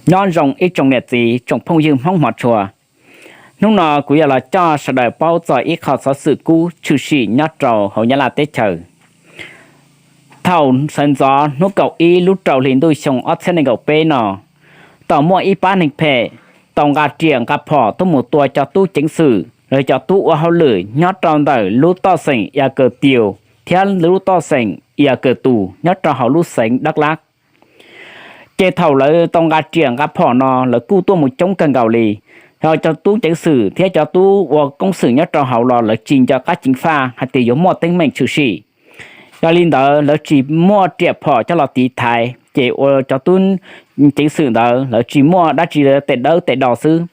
Nyob zoo ib tsoom niam txiv tsoom phooj ywg Hmoob hmov tshua. Hnub no kuv yog los coj sawv daws paub txog ib qho xov xwm kub tshwm sim nyob rau hauv Nyab Laj teb chaws. Thaum sawv ntxov hnub kaum ib lub rau hli ntuj xyoo ob txhiab nees nkaum peb no, tau muaj ib pab neeg phem tau nqa riam nqa phom tuaj mus tua cov tub ceev xwm los cov tub ua hauj lwm nyob rau ntawm lub toj xeem Ia Kaws Tias thiab lub toj xeem Ia Kaws Tus nyob rau hauv lub xeev Dak Lak. Ces thaum lawv tau nqa riam nqa phom no lawv kuj tuaj mus coob kawg nkaus li. Yog cov tub ceev xwm thiab cov tub ua koob xwm nyob rau hauv los lawv tsis nco qab ceev faj hais tias yuav muaj teeb meem tshwm sim. Yog li ntawd lawv tsis muaj riam phom coj los tiv thaiv ces ua cov tub ceev xwm ntawd lawv tsis muaj dab tsi, tes dawb tes do xwb.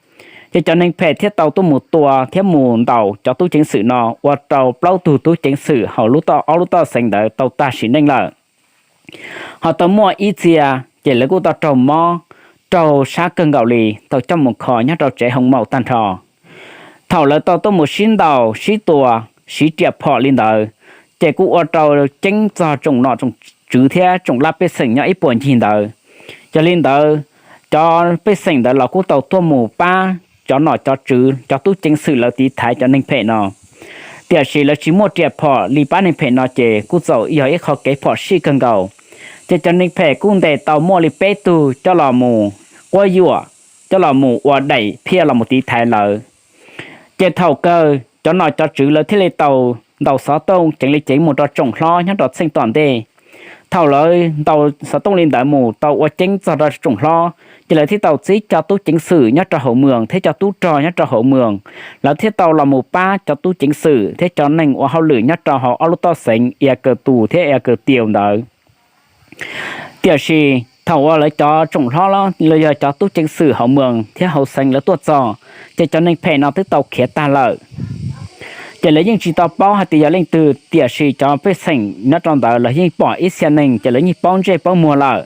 Ces cov neeg phem thiaj tau tuaj mus tua thiab mus ntaus cov tub ceev xwm no ua rau plaub tug tub ceev xwm hauv lub toj, ob lub toj xeev ntawd tau tag sim neej lawm. Ho tau muaj ib txhia ces lawv kuj tau raug mob, raug sab kawg nkaus li, tau coj mus kho nyob rau tsev hoo maum tag nrho. Thaum lawv tau tuaj mus sib ntaus sib tua, siv riam phom li ntawd, ces kuj ua rau ceeb txog tsoom nom tsoom tswv thiab tsoom laj pej xeem nyob ib puag ncig ntawd. Yog li ntawd, cov pej xeem ntawd los kuj tau tuaj mus pab cov nom cov tswv, cov tub ceev xwm lawv tiv thaiv cov neeg phem no. Tiam sis lawv tsis muaj riam phom li pab neeg phem no ces kuj txaus yog ib qho kev phom sij kawg nkaus. Ces cov neeg phem kuj ntes tau muaj li peb tug coj los mus quab yuam, coj los mus ua daim phiaj los mus tiv thaiv lawv. Ces thaum kawg cov nom cov tswv lawv thiaj li tau ntaus xov tooj ceev li ceev mus rau tsoom hlob nyob rau txheej tom ntej. Thaum lawv ntaus xov tooj li ntawd mus tau ua ceeb txog rau tsoom hlob, ces lawv thiaj tau txib cov tub ceev xwm nyob rau hauv moos thiab cov tub rog nyob rau hauv moos, lawv thiaj tau los mus pab cov tub ceev xwm thiab cov neeg ua hauj lwm nyob rau hauv ob lub toj xeev Ia Kaws Tus thiab Ia Kaws Tias ntawd. Tiam sis thaum uas lawv cov tsoom hlob los yog cov tub ceev xwm hauv moos thiab hauv xeev lawv tuaj txog, ces cov neeg phem no twb tau khiav tag lawm. Ces lawv yeej tsis tau paub hais tias yog leej twg, tiam sis cov pej xeem nyob rau ntawd los yeej pom ib txhia neeg ces lawv yeej paub ntsej paub muag lawm.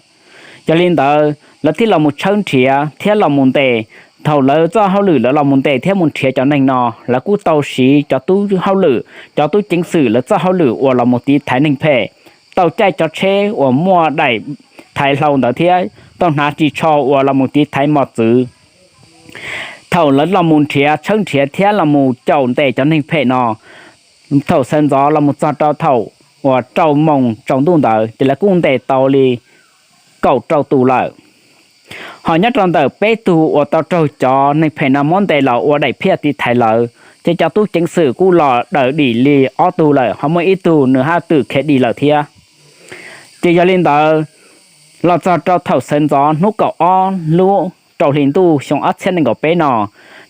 Yog li ntawd lawv thiaj los mus tshawb nrhiav thiab los mus ntes. Thaum lawv txoj hauj lwm lawv los mus ntes thiab mus nrhiav cov neeg no, lawv kuj tau siv cov tub hauj lwm, cov tub ceev xwm lawv txoj hauj lwm uas los mus tiv thaiv neeg phem, tau caij cov tsheb uas muaj daim thaiv hlau ntawd thiab tau hnav ris tsho uas los mus tiv thaiv mos txwv. Thaum lawv los mus nrhiav, tshawb nrhiav thiab los mus caum ntes cov neeg phem no, thaum sawv ntxov los mus txog rau thaum uas rau moos tsaus ntuj ntawd ces lawv kuj ntes tau li kaum rau tus lawm. Ho nyob rau ntawm peb tug uas tau raug cov neeg phem no muab ntes los ua daim phiaj tiv thaiv lawv, ces cov tub ceev xwm kuj los daws dim li ob tug lawm, ho muaj ib tug nws haj twm khiav dim lawm thiab. Ces yog li ntawd, los txog rau thaum sawv ntxov hnub kaum ob lub rau hli ntuj xyoo ob txhiab nees nkaum peb no,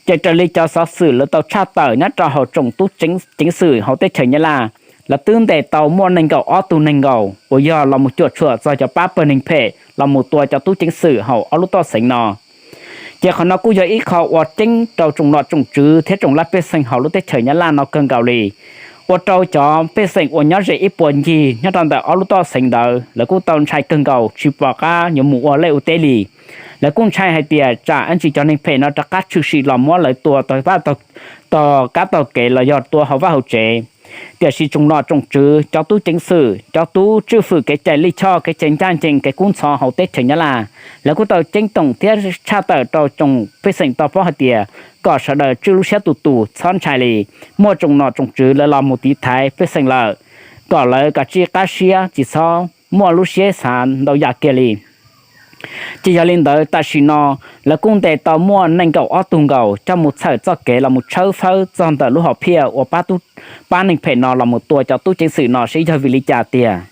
ces raws li cov xov xwm lawv tau tshaj tawm nyob rau hauv tsoom tub ceev xwm hauv teb chaws Nyab Laj, lawv twb ntes tau muaj nees nkaum ob tug neeg nkaus uas yog los mus cuam tshuam txog cov pab pawg neeg phem los mus tua cov tub ceev xwm hauv ob lub toj xeev no. Ces qhov no kuj yog ib qho ua ceeb rau tsoom nom tsoom tswv thiab tsoom laj pej xeem hauv lub teb chaws Nyab Laj no kawg nkaus li, ua rau cov pej xeem uas nyob ze ib puas ncig nyob rau ntawm ob lub toj xeev ntawd lawv kuj tau ntshai kawg nkaus tsis pom qab yuav mus ua liaj ua teb li. Lawv kuj ntshai hais tias tsam ib ntsis cov neeg phem no rov qab tshwm sim los muab lawv tua tog kab tog kev los yog tua hauv vaj hauv tsev. Tiam sis tsoom nom tsoom tswv, cov tub ceev xwm, cov tub tswj fwm kev cai lij choj kev cai ncaj ncees kev kub ntxhov hauv teb chaws Nyab Laj, lawv kuj tau ceeb toom thiab tshaj tawm rau tsoom pej xeem tau paub hais tias kom sawv daws tswj lub siab tus tus txhob ntshai li. Muaj tsoom nom tsoom tswv lawv los mus tiv thaiv pej xeem lawm, kom lawv kom tsij qab siab tsis txhob muaj lub siab xav ntau yam kiag li. Ces yog li ntawd tam sim no lawv kuj ntes tau muaj nees nkaum ob tug nkaus coj mus txhawm txoj kev los mus tshawb fawb txog ntawm lub hom phiaj uas pab neeg phem no los mus tua cov tub ceev xwm no seb yog vim li cas tiag,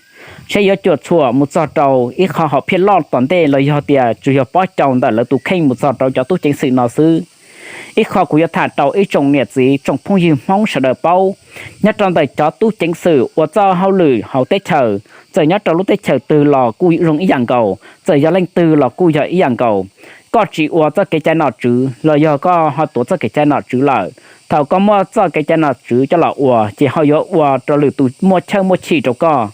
seb yuav cuam tshuam mus txog rau ib qho hom phiaj loj tom ntej los yog tias tsuas yog pob caus ntawm lawv tus kheej mus txog rau cov tub ceev xwm no xwb. Ib qho kuv yuav tham rau ib tsoom niam txiv tsoom phooj ywg Hmoob sawv daws paub, nyob rau ntawm cov tub ceev xwm ua txoj hauj lwm hauv teb chaws, txawm nyob rau lub teb chaws twg los kuj zoo ib yam nkaus, txawm yog leej twg los kuj yog ib yam nkaus. Koj tsis ua txoj kev cai nom tswv los yog koj ho tuav txoj kev cai nom tswv lawm, thaum koj muaj txoj kev cai nom tswv coj los ua ces ho yuav ua rau lwm tus muaj chawj muaj chim rau koj.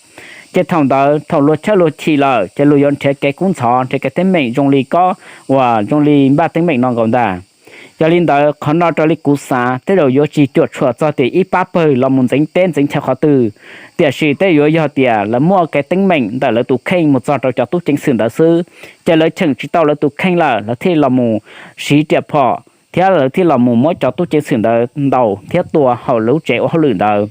Ces thaum ntawd thaum luag chawj luag chim lawm ces luag yuav nrhiav kev kub ntxhov nrhiav kev teeb meem zoo li koj uas zoo li npaj teeb meem no nkaus ntag. Yog li ntawd qhov no raws li kuv xav tej zaum yuav tsis cuam tshuam txog tias ib pab pawg los mus ntxeev teb ntxeev chaw qhov twg, tiam sis tej yuav yog tias lawv muaj kev teeb meem ntawm lawv tus kheej mus txog rau cov tub ceev xwm ntawd xwb. Ces lawv cheem tsis tau lawv tus kheej lawm, lawv thiaj los mus siv riam phom thiab lawv thiaj los mus muab cov tub ceev xwm ntawd ntaus thiab tua hauv lub tsev ua hauj lwm ntawd.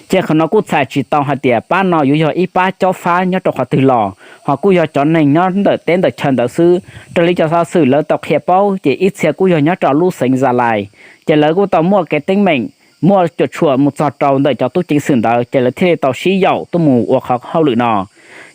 Ces qhov no kuj txhais tsis tau hais tias pab no yuav yog ib pab cob fab nyob rau qhov twg los, ho kuj yog cov neeg nyob ntawm teb ntawm chaw ntawd xwb. Raws li cov xov xwm lawv tau qhia paub ces ib txhia kuj yog nyob rau lub xeev Zalais, ces lawv kuj tau muaj kev teeb meem, muaj cuam tshuam mus txog rau ntawm cov tub ceev xwm ntawd ces lawv thiaj li tau sib yaum tuaj mus ua qhov hauj lwm no.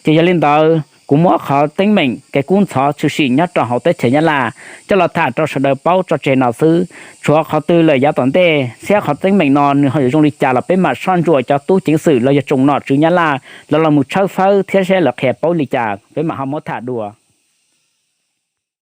Ces yog li ntawd kuv muab qhov teeb meem kev kub ntxhov tshwm sim nyob rau hauv teb chaws Nyab Laj coj los tham rau sawv daws paub tso tseg no xwb. Tshuav qhov twg lawm yav tom ntej thiab qhov teeb meem no nws ho yuav zoo li cas los peb mam soj ntsuam cov tub ceev xwm los yog tsoom nom tswv Nyab Laj lawv los mus tshawb fawb thiab saib lawv qhia paub li cas peb mam ho muab tham dua.